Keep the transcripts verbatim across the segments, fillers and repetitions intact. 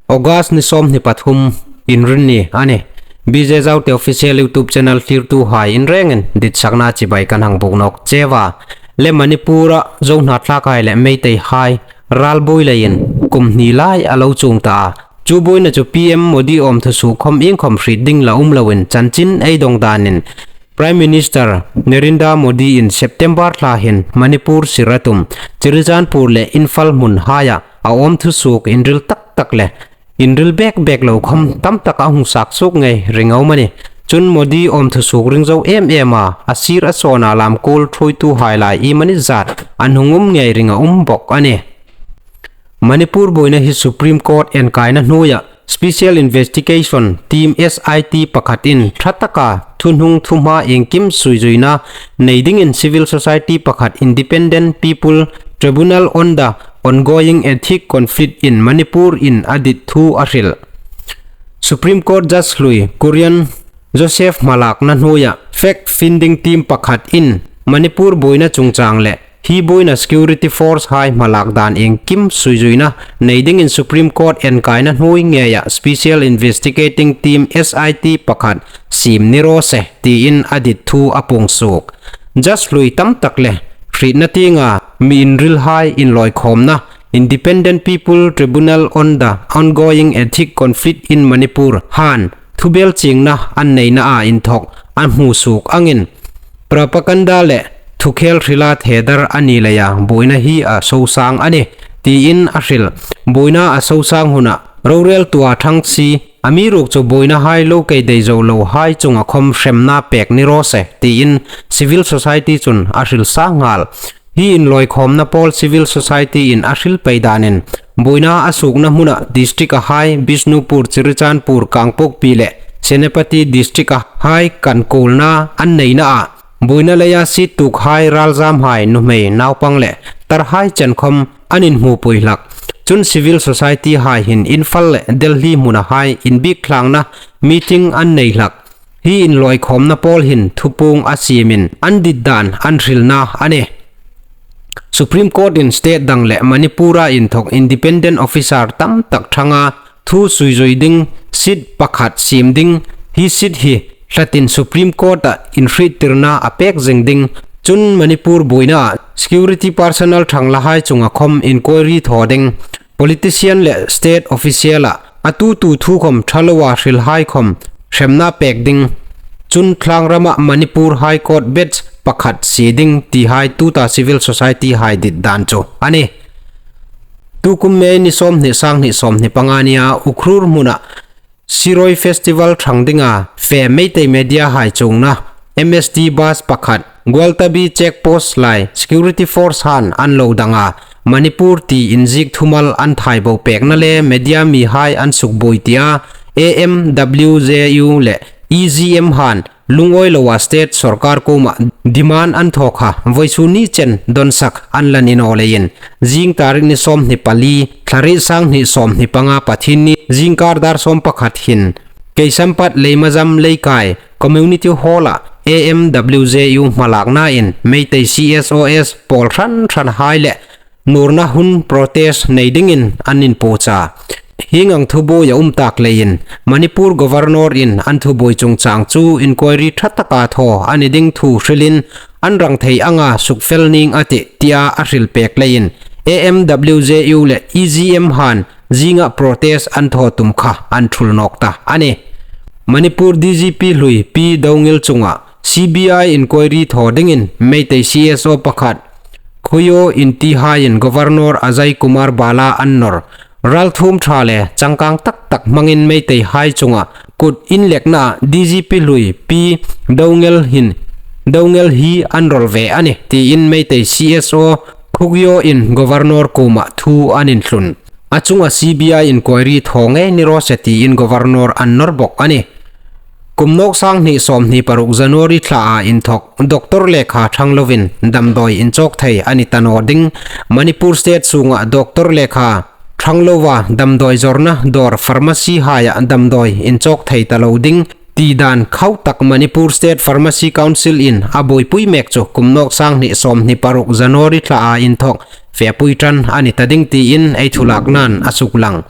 August ni sawmhni pathum Inrinni a nih. B J Zaute Official YouTube Channel thlirtuhai in rengin ditsakna chibai kan hang buk nawk cheu a. Le Manipur-a Zo hnathlakhai le Meiteihai ralbuoi leiin kum hni lai a lo chuong ta a. Chu buoina chu P M Modi awm thusuok khawm iengkhawm hriet ding la um loin chanchin ei dong danin Prime Minister Narendra Modi-in September thla hin Manipur sir a tum, Churachandpur le Imphal hmunhaia a awm thusuok inril tak tak le inril bek bek lo khawm tam tak a hung sak suok ngei ring a um a nih. Chun Modi awm thusuok ring zo em em a, a sir a sawna lamkuol thuoituhai lai iemani zat an hung um ngei ring a um bawk a nih. Manipur buoina hi Supreme Court enkaina hnuoia Special Investigation Team, S I T, pakhatin ṭha taka thuhnung thuhma iengkim suizuina nei dingin civil society pakhat Independent People Tribunal on the Ongoing Ethnic Conflict in Manipur-in a dit thu a hril. Supreme Court Judge hlui Kurian Joseph hmalakna hnuoia fact finding team pakhatin Manipur buoina chungchang le hi buoina security force hai hmalak dan iengkim suizuina nei dingin Supreme Court enkaina hnuoi ngeia Special Investigating Team, S I T, pakhat siem ni raw se tiin a dit thu a puong suok. Judge hlui tam tak le hrietna tienga mi inrilhai inlawikhawmna Independent People Tribunal on the Ongoing Ethnic Conflict in Manipur han thubelchiengna an neina a inthawk an hmu suok angin propaganda le thukhel hrila thedar a ni leia buoina hi a sosang a nih tiin a hril. Buoina a sosang huna roreltu a ṭhang si, amiruokchu buoinahai lo kei dei zo lohai chunga khawm hremna pek ni raw se tiin civil society chun a hril sa nghal. Hi inlawikhawmna pawl civil society-in a hril pei danin buoina a suokna hmuna district-a hai Bishnupur, Churachandpur, Kangpokpi le Senapati district-a hai kan kuolna an neina a buoina leia seat tuokhai ralzamhai nuhmei, naupang le tarhai chen khawm an inhmupui hlak. Chun civil society-hai hin Imphal le Delhi hmunahai inbiek thlangna meeting an nei hlak. Hi inlawikhawmna pawl hin thupuong a siemin an dit dan an hrilna a nih. Supreme Court-in state dang le Manipur-a inthawk independent officer tam tak ṭhanga thu suizui ding seat pakhat siem ding, hi seat hi hlatin Supreme Court-a inhriettirna a pek zing ding, chun Manipur buoina security personnel ṭhanglahai chunga khawm inquiry thaw ding, politician le state official-a a tutu thu khawm ṭha loa hrilhai khawm hremna pek ding, chun thlangrama Manipur High Court bench pakhat sie ding tihai tuta civil society-hai dit dan chu a nih. Tukum May ni sawmhni, sanghni sawmhni panga nia Ukhrul hmuna Shirui Festival ṭhang dinga fe Meitei media-hai chuongna M S T bus pakhat Gwaltabi check post lai security force-han an lo dang a, Manipur ti inziek thumal an thaibo pekna le media mihai an sukbuoi tia A M W J U le E G M-han lungawi loa state sawrkar kuoma demand an thaw kha vawisun ni chen dawnsak an la ni naw leiin, zing tarik ni sawmhni pali, thla riet, sanghni sawmhni panga, Pathienni zingkar dar sawm pakhat hin Keisampat Leimajam Leikai Community Hall-a A M W J U hmalaknain Meitei C S O S pawl hran hranhai le nurna hun protest nei dingin an inpuocha. Hieng ang thubuoi a um tak leiin Manipur Governor-in an thubuoi chungchang chu inquiry ṭha taka thaw a ni ding thu hrilin an rang thei anga sukfel ning a tih tia a hril pek leiin A M W J U le E G M-han zinga protest an thaw tum kha an thul nawk ta a nih. Manipur D G P hlui P Doungel chunga C B I inquiry thaw dingin Meitei C S O pakhat Khuyo Inti-haiin Governor Ajay Kumar Bhalla an nawr. Ralthuom ṭha le changkang tak tak hmangin Meiteihai chunga kut inlekna D G P hlui P Doungel hin, Doungel hi an rawl ve a nih tiin Meitei C S O Khuyo-in Governor kuoma thu an inthlun. A chunga C B I inquiry thaw ngei ni raw se tiin Governor an nawr bawk a nih. Kum nawk sanghni sawmhni paruk January thlaa inthawk doctor lekha ṭhang lovin damdawi inchawk thei a ni ta naw ding. Manipur state sunga doctor lekha ṭhang lova damdawi zawrna dawr, pharmacy-haia damdawi inchawk thei ta lo ding ti dan khau tak Manipur State Pharmacy Council-in a buoipui mek chu kum nawk sanghni sawmhni paruk January thlaa inthawk fepui ṭan a ni ta ding tiin ei thulaknain a suklang.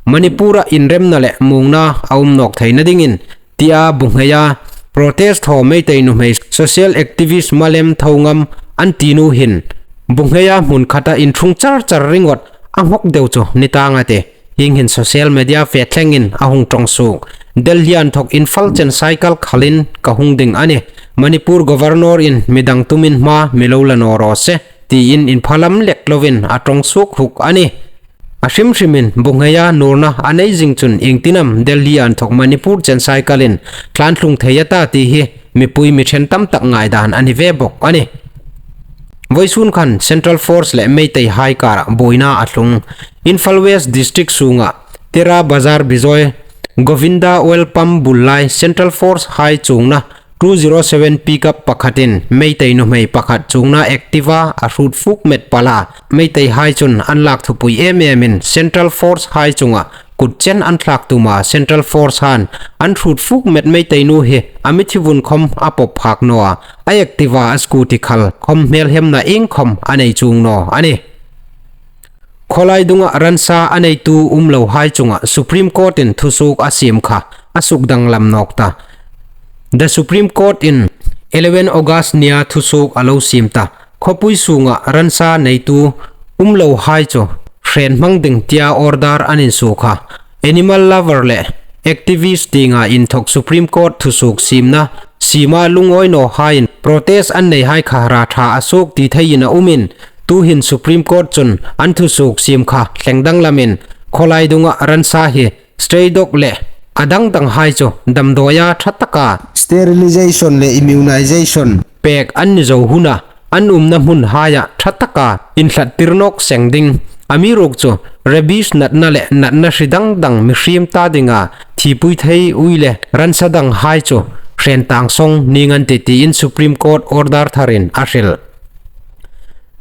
Manipur-a inremna le muongna a um nawk theina dingin, tia bu ngheia protest thaw Meitei nuhmei social activist Malem Thongam an ti nu hin, bu ngheia hmun khata inṭhung char char ringawt a nghawk deu chu ni tang a tih. Hieng hin social media fe thlengin a hung ṭawng suok. Delhi a inthawk Imphal chen cycle khalin ka hung ding a nih. Manipur Governor-in midang tumin hma mi lo la naw raw se, tiin inphalam lek lovin a ṭawng suok huk a nih. A hrim hrimin bu ngheia nawrna a nei zing chun iengtin am Delhi a inthawk Manipur chen cycle-in tlan tlung thei a ta ti hi mipui mi ṭhen tam tak ngaidan a ni ve bawk a nih. Vawisun khan Central Force le Meitei hai kara buoina a tlung. Imphal West District sunga Tera Bazar Bijoy Govinda Oil Pump bul lai Central Force hai chungna two zero seven pickup pakhatin Meitei nuhmei pakhat chungna Activa a hrut fuk met pal a. Meitei hai chun an lak thupui em emin Central Force hai chunga kut chen an thlak tum a, Central Force han an hrut fuk met Meitei nu hi a mithi vun khom a pawp phak naw a, a Activa, a scooty khal khom hmelhemna ieng khom a nei chuong naw a nih. Khawlai dunga ransa a neitu um lo hai chunga Supreme Court-in thusuok a siem kha a suk danglam nawk ta. The Supreme Court-in eleven August nia thusuok a lo siem ta. Khawpui sunga ransa neitu um lo hai chu hren hmang ding tia order an insuo kha. Animal lover le activist tienga inthawk Supreme Court thusuok siemna siema lungawi naw haiin protest an nei hai kha ra ṭha a suok ti theiin a umin, tuhin Supreme Court chun an thusuok siem kha thleng danglamin khawlai dunga ransa hi stray dog le a dang dang hai chu damdawia ṭha taka sterilization le immunization pek an ni zo huna an umna hmun haia ṭha taka inhlattir nawk seng ding. Amiruokchu rabies natna le natna hri dang dang mihriem ta dinga thipui thei ui le ransa dang hai chu hren tang sawng ning an tih tiin Supreme Court order tharin a hril.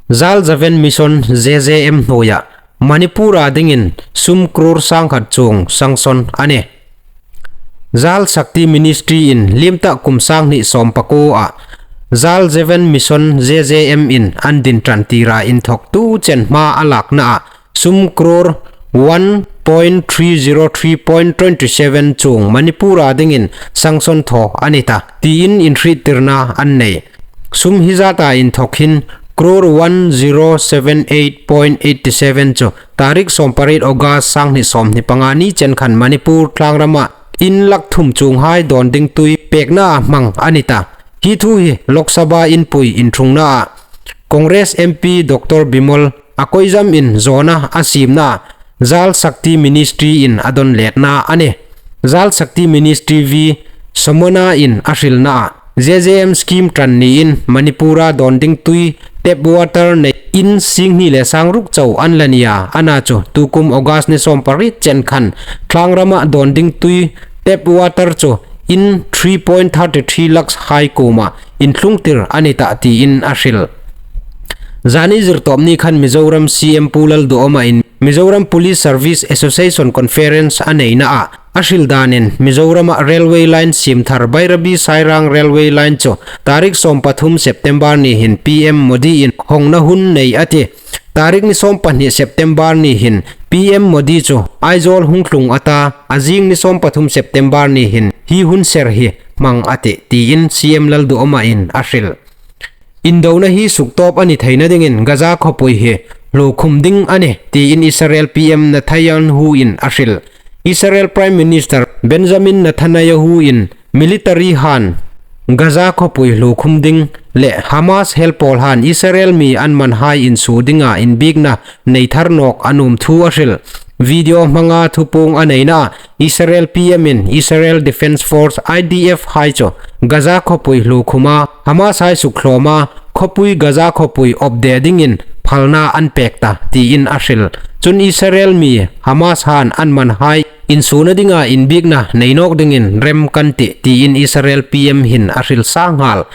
Jal Jeevan Mission, J J M hnuoia Manipur-a dingin sum crore sangkhat chuong sanction a nih. Jal Shakti Ministry-in liem ta kum sanghni sawmpakuo a Jal Jeevan Mission, J J M-in an din ṭan tira inthawk tu chen hma a lakna a sum crore one point three zero three point twenty seven chuong Manipur-a dingin sanction thaw a ni ta tiin inhriettirna an nei. Sum hi zata inthawk hin crore one zero seven eight point eight seven chu tarik sawmpariet August sanghni sawmhni panga ni chen khan Manipur thlangrama in lak thum chuong hai dawn ding tui pekna a hmang a ni ta. Hi thu hi Lok Sabha inpui inṭhungna a Congress M P Doctor Bimol Akoijam-in zawna a siemna Jal Shakti Ministry-in a dawn letna a nih. Jal Shakti Ministry V Somona-in a hrilna a J J M scheme ṭan niin Manipur-a dawn ding tui tap water nei in singhni le sangruk chau an la nia, ana chu tukum August ni sawmpariet chen khan thlangrama dawn ding tui tap water chu in three point thirty three lakhs hai kuoma inthlungtir a ni ta tiin a hril. Zani zirtawp ni khan Mizoram C M Pu Lalduhoma-in Mizoram Police Service Association Conference a neina a a hril danin Mizorama railway line siem thar Bairabi Sairang railway line chu tarik sawmpathum September ni hin P M Modi-in hawngna hun nei a tih. Tarik ni sawmpahni September ni hin P M Modi chu Aizawl hung tlung a ta, a zing ni sawmpathum September ni hin hi hun ser hi hmang a tih tiin C M Lalduhoma-in a hril. Indona hi suktawp a ni theina dingin Gaza khawpui hi hluokhum ding a nih tiin Israel P M Netanyahu-in a hril. Israel Prime Minister Benjamin Netanyahu-in military han Gaza khawpui hluokhum ding le Hamas helpawl han Israel mi an man hai insuo dinga inbiekna nei thar nawk a nuom thu a hril. Video hmanga thupuong a neina a Israel P M-in Israel Defense Force, I D F hai chu Gaza khawpui hluokhuma Hamas hai sukhlawma khawpui Gaza khawpui awpde dingin phalna an pek ta tiin a hril. Chun Israel mi Hamas han an man hai insuona dinga inbiekna nei nawk dingin rem kan tih tiin Israel P M hin a hril sa nghal.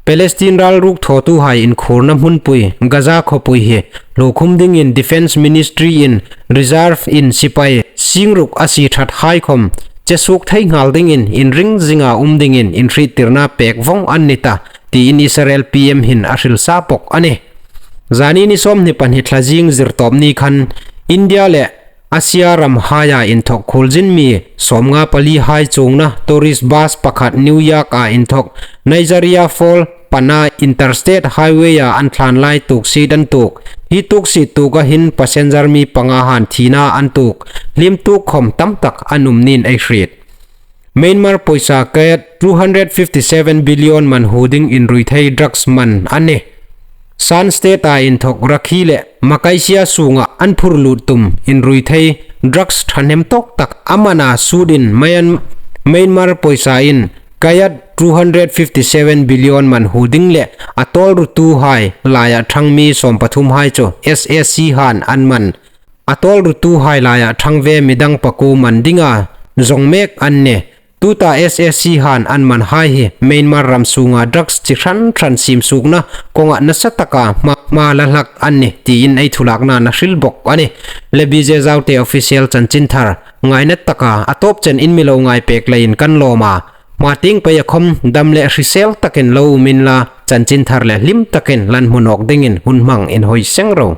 Palestine ralruk thawtuhai inkhuorna hmunpui Gaza khawpui hi hluokhum dingin Defense Ministry-in reserve-in sipai singruk a sie ṭhat hai khom che suok thei nghal dingin inring zinga um dingin inhriettirna pek vawng an ni ta tiin Israel P M hin a hril sa bawk a nih. Zani ni sawmhni pahni thlazing zirtawp ni khan India le Asia ramhaia inthok khuolzin mi sawmnga palihai chuongna tourist bus pakhat New York-a inthok Niagara Falls pana Interstate Highway-a an thlan lai tuoksie an tuok. Hi tuoksie tuoka hin passenger mi panga han thina an tuok. Hlim tuok khawm tamtak an um niin ei hriet. Myanmar poisa kyat two hundred fifty seven billion man hu ding inrui thei drugs man a nih. Shan State-a inthok Rakhi le Makaisia sunga an phur lut tum inrui thei drugs thahnem tawk tak a mana sutin Myan-, Myanmar poisa in kyat two hundred fifty seven billion man hu ding le a tawlrutuhai laia thang mi sawm pathumhai chu S A C han an man. A tawlrutuhai laia thang ve midang pakuo man dinga zawng mek an nih. Tuta S A C han an manhai hi Myanmar ram sunga drugs chi hran hran siem suokna konga nasa taka hma, hma la hlak an nih tiin ei thulaknain a hril bawk a nih. Le B J Zaute official chanchinthar ngaina taka a tawp chenin mi lo ngai pek leiin kan lawm a. Hma tieng peia khawm dam le hrisel takin lo um inla, chanchinthar le hlim takin lan hmu nawk dingin hun hmang inhawi seng ro.